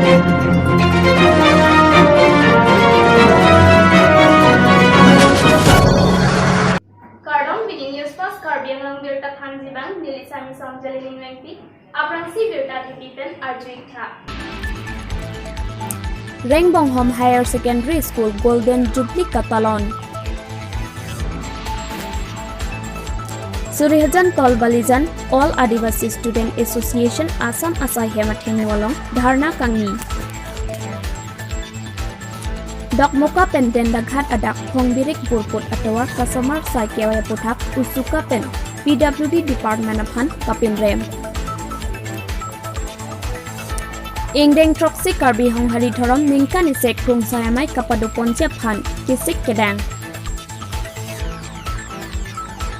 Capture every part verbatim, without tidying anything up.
Kardom, pini News Fast Karbi Anglong birta thanji abang, neli Sami Song Jalining Rengpi, aphrangsi birta thepi pen arju-ik tha. Rengbonghom Higher Secondary School Golden Jubilee katalon. Surihajan Tolbalijan All Adivasi Student Association Assam asai hem athengno along dharna kangni. Dokmoka pen Dentaghat adak Phongbirik Burput atovar kasemar sai ke-oi aputhak usuka pen P W D Department aphan kapinrem. Ingdeng throksi Karbi Honghari Dhorom ningkan isi krungsai amei kapadoponji aphan kisik kedang.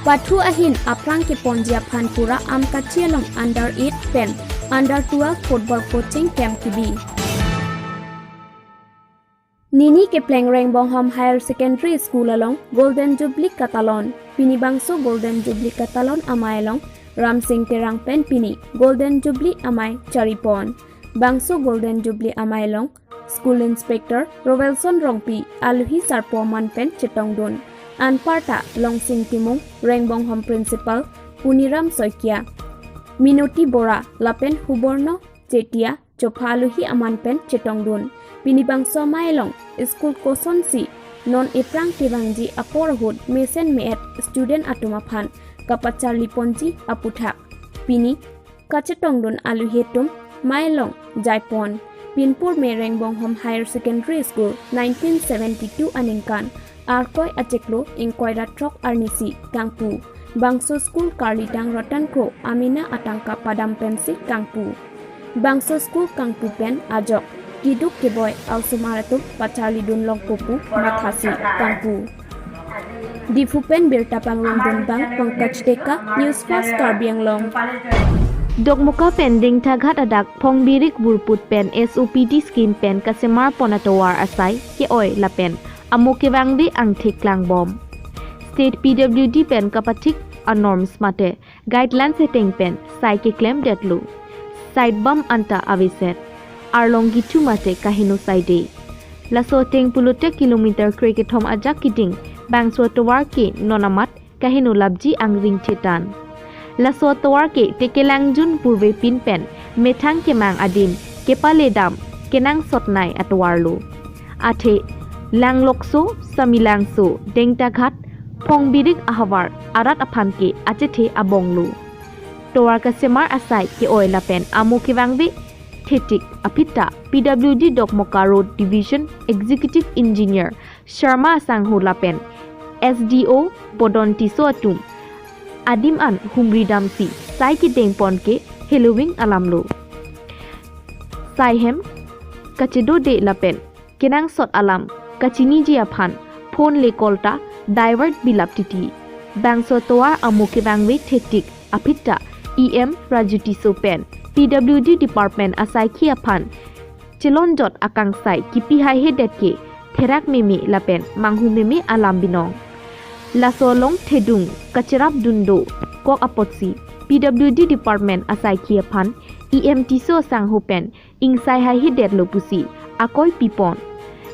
Pathu ahin aphrang keponji aphan Pura Amkachi along under eight pen under twelve football coaching camp kebi. Nini kepleng Rengbonghom Higher Secondary School along Golden Jubilee katalon. Pini bangso Golden Jubilee katalon amei along Ramsing Terang pen pini Golden Jubilee amei charipon. Bangso Golden Jubilee amei along School Inspector Rovelson Rongpi aluhi sarpo aman pen chetongdun. Anparta Longsing Timung, Rengbonghom Principal Puniram Saikia, Minoti Bora lapen Huborno Chetia chopha aluhi aman pen chetongdun. Pini bangso amei along school kosonsi non ephrang kevangji apor ahut mesen me-et student atum aphan kapacharliponji aputhak pini kachetongdun aluhi atum amei along jaipon. Pinpur me Rengbonghom Higher Secondary School nineteen seventy-two aningkan Arkoi achiklo ingkoi ra throk arnisi kangpu. Bangso school karlidang Ratan Kro amena atangka padam pensi kangpu. Bangso school kangpu pen ajok keduk keboi a-osomar atum pacharlidun longpo pu mathasi kangpu. Diphu pen birta pangrumdun abang Pankaj Deka, News Fast Karbi Anglong. Dokmoka pen Dentaghat adak Phongbirik Burput pen S O P D scheme pen kasemar pon atovar asai ke-oi lapen amo kevangve angthek klangbom. State P W D pen kapathik a-norms mate guidelines ateng pen sai keklemdetlo. Side bump anta aveset. Arlong kethu mate kaheno saide. Laso ateng pulote kilometer krekethom ajak keding bangso atovar ke non amat kaheno lapji angring chetan. Laso atovar ke tekelangjun purvepin pen methang kemang adim kepaledam kenangsotnei atovarlo. Athe Langlokso, Samelangso, Dentaghat, Phongbirik ahavar arat aphan ke achethe abonglo. Tovar kasemar asai ke-oi lapen amo kevangve thetik aphita P W D Dokmoka Road Division Executive Engineer Sharma asangho lapen S D O Bodon Tisso atum adim an humri damsi sai kedengpon ke heloving alamlo. Sai hem kachedode lapen kenangsot alam kachiniji aphan phone le call ta divert bilap titi. Bangso tovar amo kevangve thetik aphita E M Raju Tisso pen P W D Department asaikhi aphan chelonjot akangsai kipi haihedet ke therak meme lapen manghu meme alam binong. Laso along thedung kacherapdun dokok apotsi P W D Department asaikhi aphan E M Tisso asangho pen ingsai haihedetlo pusi akoi pipon.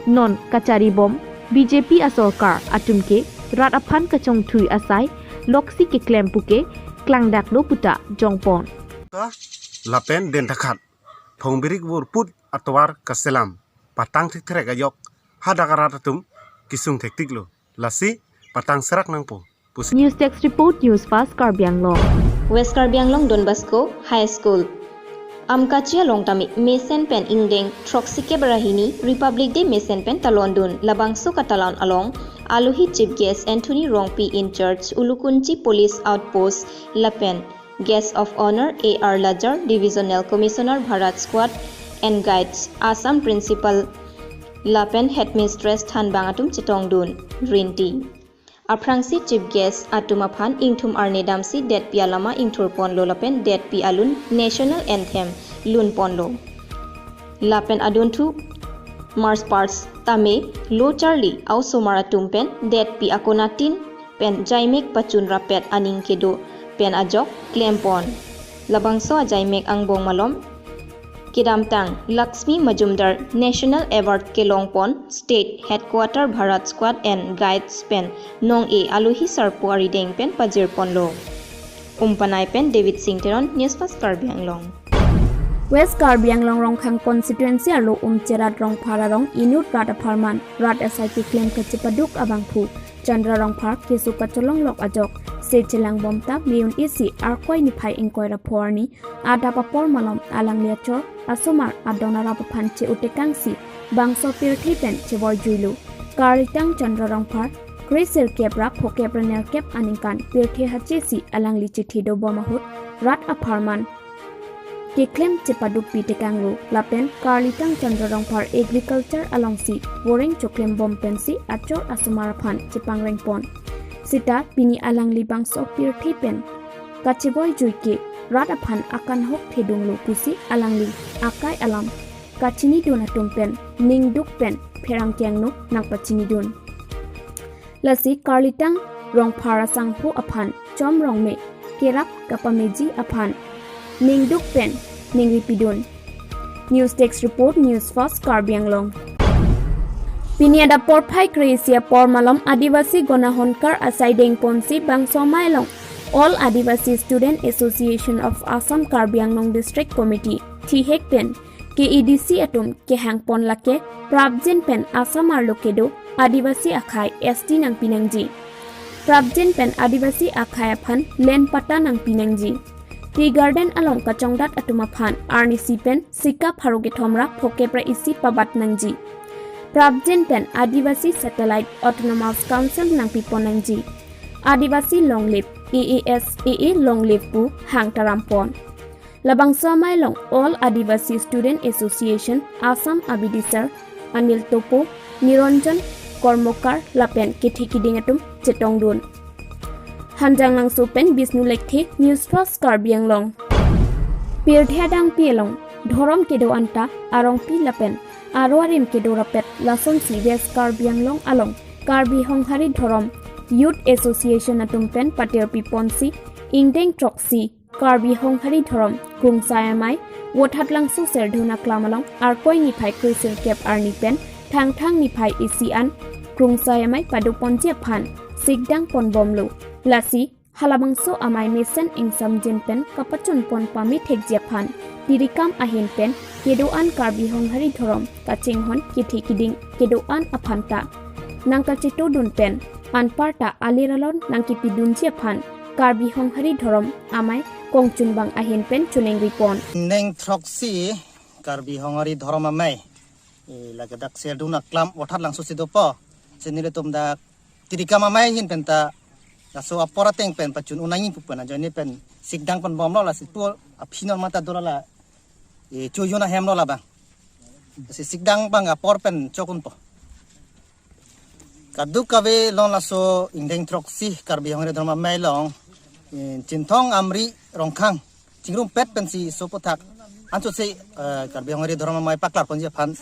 Non kacharibom B J P asorkar atum ke rat aphan kachongthui asai loksi keklem puke klangdaklo puta jongpon. Lapen Dentaghat Phongbirik Burput atovar kaselam patang thekthrek ajok hadak arat atum kesung thektiklo. Lasi patang serak nangpo pusi. News Desk Report, News Fast Karbi Anglong. West Karbi Anglong Don Bosco High School Amkachi along tame mesen pen ingdeng throksi kep ra hini Republic Day mesen pen talondun. Labangso katalon along aluhi Chief Guest Anthony Rongpi in charge Ulukunchi Police Outpost lapen Guest of Honor A R Lajar, Divisional Commissioner Bharat Scout and Guides, Assam Principal lapen Headmistress thanbang atum chetongdun rinti. Aphrangsi Chief Guest atum aphan ingthum arni damsi detpi alama ingthurponlo lapen detpi alun National Anthem lunponlo. Lapen adunthu march past tame lo charli a-osomar atum pen detpi akonatin pen jaimek pachun rapet aning kedo pen ajok klempon. Labangso ajaimek angbong malom Kedamtang Laxmi Majumdar National Award kelongpon State Headquarter Bharat Scout and Guides pen nong-e alohi sarpo arideng pen pajirponlo. Umpanai pen David Singh Teron, News Fast Karbi Anglong. West Karbi Anglong Rongkhang constituency arlo Umcherat Rongphar arong inut rat apharman rat asai keklem kachepaduk abangphu Chandra Rongphar keso kacholonglok ajok se chelangbom ta May un-isi Arkoi niphai ingkoi ra pho arni adap apor malom alangli achor asomar adon arap aphan che-otekangsi bangso pirthe pen chevoijuilo. Karlitang Chandra Rongphar kre sirkep ra phokep ra nerkep aningkan pirthe hachesi alangli chethi dobom ahut rat apharman keklem chepadukpi tekanglo lapen Karlitang Chandra Rongphar agriculture alongsi voreng choklembom pensi achor asomar aphan chepangrengpon. Seta pini alangli bangso pirthe pen kachevoijui ke rat aphan akanhok thedunglo pusi alangli akai alam kachinidun atum pen ningduk pen pherangke angno nangpachinidun. Lasi Karlitang Rongphar asangho aphan chom rongme kerap kapameji aphan ningduk pen ningripidun. News Desk Report, News Fast Karbi Anglong. Pini adap porphai kre-isi apor malom Adivasi Gana Honkar asai dengponsi bangso amei along All Adivasi Student Association of Assam Karbi Anglong District Committee, thihek pen K A D C atum kehangpon lake prapjin pen Assam arlo kedo Adivasi akhei S T nangpinangji. Prapjin pen Adivasi akhei aphan land patta nangpinangji. Tea garden along kachongdat atum aphan arnisi pen sika pharo kethom ra phokep ra isi pabat nangji. Prapjin pen Adivasi Satellite Autonomous Council nangpipon nangji. Adivasi long live, A A S A A long live pu hang tarampon. Labangso amei along All Adivasi Student Association Assam abidisar Anil Topo, Niranjan Kormokar lapen kethe kiding atum chetongdun. Hanjanglangso pen Bishnu Lekthe, News Fast Karbi Anglong. Pirthe adangpi along dhorom kedo-an ta arongpi lapen aro arim kedo rapet lasonsi West Karbi Anglong along Karbi Honghari Dhorom Youth Association atum pen patirpiponsi ingdeng throksi Karbi Honghari Dhorom Krungsai Amei Vothatlangso Serdun Aklam along Arkoi niphai kre sirkep arni pen Thangthang niphai isi an Krungsai Amei padoponji aphan sikdang ponbomlo. Lasi halabangso amei mesen ingsamjin pen kapachunpon pame thekji aphan tirikam ahin pen kedo-an Karbi Honghari Dhorom kachinghon kethe kiding kedo-an aphan ta nangkachetodun pen anparta alir alon nangkepidunji aphan Karbi Honghari Dhorom Amei kongchunbang ahin pen choningripon. Ingdeng throksi Karbi Honghari Dhorom Amei, eh, lake dak Serdun Aklam Vothatlangso si dopo. Si nelitum dak tirikam amei ahin pen ta laso apor ateng pen pachun-un nangji pu pen ajoine pen sikdang ponbomlo. Lasi pu aphi non mata dola la, eh, chojun ahemlo labang. Lasi sikdang abang apor pen chokun po. Kadokave along laso ingdeng throksi Karbi Honghari Dhorom Amei along, eh, Chinthong Amri Rongkhang chingrumpet pensi so aphuthak anchot si, eh, Karbi Honghari Dhorom Amei paklarponji aphan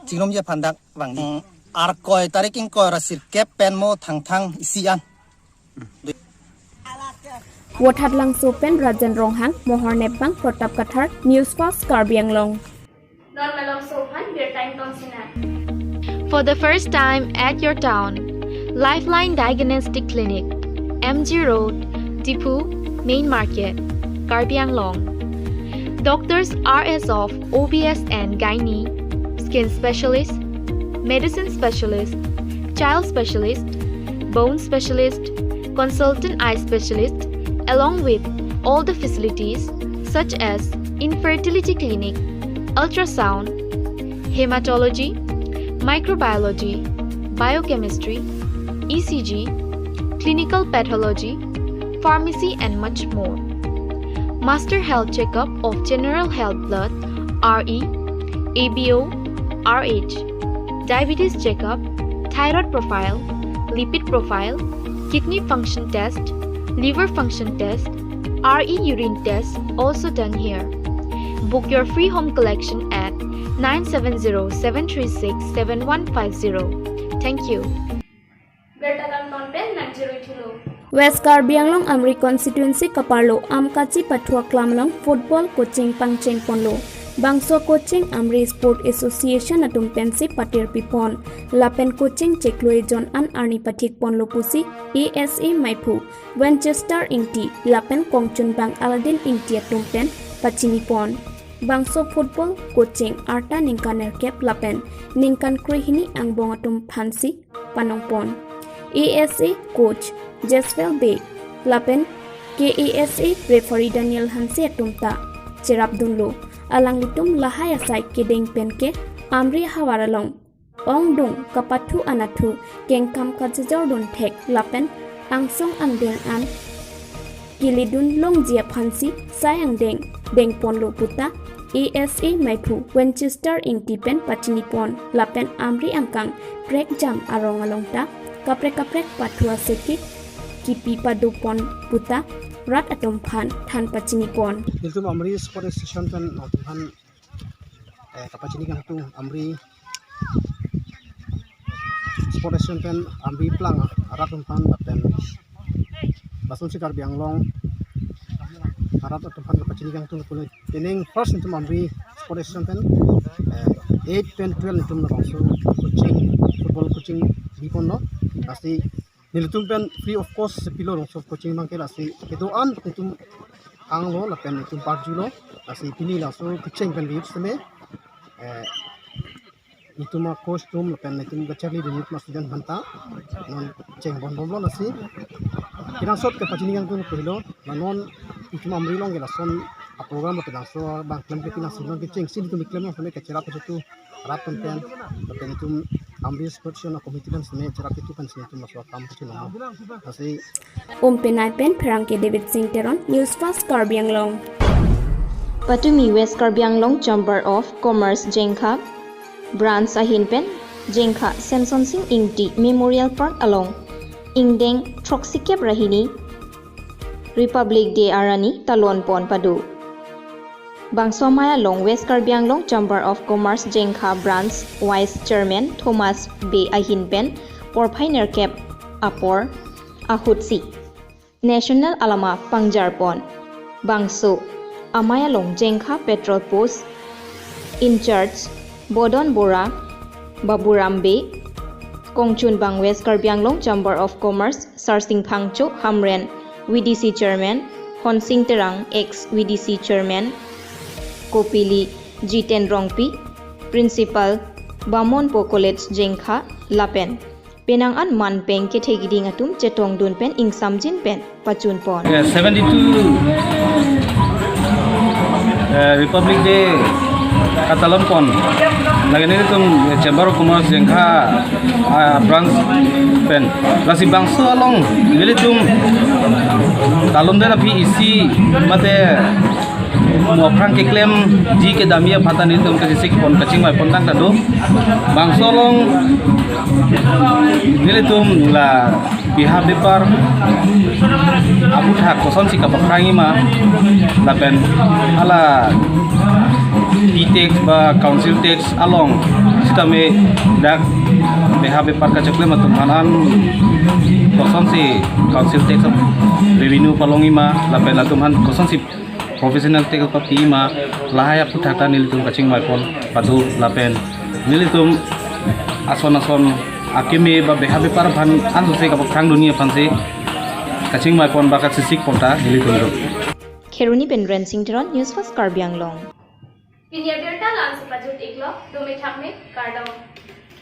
chingrumji aphan dak vangji. Arkoi tarik ingkoi ra sirkep pen mo Thangthang isi an. Vothatlangso pen Rajen Ronghang, Mohor Nepbang, Protap Kathar, News Fast Karbi Anglong. Non malomso aphan birta ingtonsinang. For the first time at your town, Lifeline Diagnostic Clinic, M G Road, Diphu, Main Market, Karbi Anglong. Doctors are as of O B S and gynae, skin specialist, medicine specialist, child specialist, bone specialist, consultant eye specialist, along with all the facilities such as infertility clinic, ultrasound, hematology, microbiology, biochemistry, E C G, clinical pathology, pharmacy and much more. Master health checkup of general health blood, R E, A B O, R H, diabetes checkup, thyroid profile, lipid profile, kidney function test, liver function test, R E urine test also done here. Book your free home collection at nine seven zero seven three six seven one five zero. Thank you. Birta kangton pen nangcherui thulo. West Karbi Anglong Amri constituency kaparlo Amkachi Pathu Aklam along football coaching pangchengponlo. Bangso coaching Amri Sport Association atum pensi patir pipon. Lapen coaching chiklo ejon an arni pathik ponlo pusi A S A maiphu Winchester Ingti lapen kongchunbang Aladin Ingti atum pen pachini pon. Bangso football coaching arta ningkan nerkep lapen ningkan krehini angbong atum aphansi panong pon. A S A coach Jeswell Bey lapen K A S A referee Daniel Hanse atum ta cherapdunlo. Alanglitum lahai asai kedeng pen ke Amri havar along ongdung kapathu anathu kengkam kachejordun thek lapen angsong angdeng an kelidun longji aphansi sai angdeng dengponlo puta A S A maiphu Winchester Ingti pen pachini pon lapen Amri angkang prekjam arong along ta kaprek kaprek pathu aseke kipi padopon puta rat atum aphan than pachini pon. Nelitum Amri Sport Association pen nangtum aphan, eh, kapachini kangtung Amri Sport Association pen Amri plang arat atum aphan lapen lasonsi Karbi Anglong arat atum aphan kapachini kangtung pule. Pining first nelitum Amri Sport Association pen, eh, eight pen twelve nelitum labangso coaching, football coaching biponlo. Lasi nelitum pen free of cost si pilo, labangso coaching abangke. Lasi kedo-an nelitum anglo lapen nelitum parjulo. Lasi pini laso coaching pen views teme, eh, nelitum acoach atum lapen nelitum kacharlidun nelitum student aphanta non cheng ponbomlo. Lasi kenangsot kapachini kangtung pahilo. La non nelitum Amri along ke lason aprogram lapen laso abang klemkle pinasi non kechengsi nelitum keklem along kami kacherap ajotu rat atum pen lapen nelitum Amri Sport Association committee pen sene cherap itu pen sene nelitum laso akam kachinong. Lasi Umpenai pen Pherangke David Singh Teron, News Fast Karbi Anglong. Patumi West Karbi Anglong Chamber of Commerce Jengkha Branch ahin pen Jengkha Semson Sing Ingti Memorial Park along ingdeng throksikep ra hini Republic Day arni talon pon pado. Bangso amei along West Karbi Anglong Chamber of Commerce Jengkha Branch Vice Chairman Thomas Bey ahin pen porphai nerkep apor ahutsi National alama pangjar pon. Bangso amei along Jengkha Patrol Post in charge Bodon Bora, Baburam Bey, kongchunbang West Karbi Anglong Chamber of Commerce Sarsing Phangcho, Hamren V D C Chairman, Honsing Terang, ex V D C Chairman, Kopili Jiten Rongpi, Principal Bamonpo College Jengkha lapen penang an man peng kethe kiding atum chetongdun pen ingsamjin pen pachun pon. Eh, seventy-two, eh, Republic Day katalon pon. Lake nelitum, eh, Chamber of Commerce Jengkha, ah, branch pen. Lasi bangso along nelitum talon den aphi isi mate mo aphrang keklemji kedamji aphanta nelitum kachesik pon kachingvai pon tangta do. Bangso along nelitum la beha bepar aphuthak kosonsi kapaphrangji ma lapen hala tea tax ba council tax along sitame dak beha bepar kacheklem atum aphan an kosonsi council tax revenue palongji ma lapen latum aphan kosonsi professional tax papi ma, lahai aphuthak ta nelitum kachingvai pon pado lapen nelitum ason ason akeme ba beha bepar aphan ansose kapaphrangdunji aphansi kachingvai pon ba kachesik pon ta nelitum do. Kheroni pen Rensing Teron, News Fast Karbi Anglong. Pini abirta la-ansi pajut iklo, dome thakme, kardom.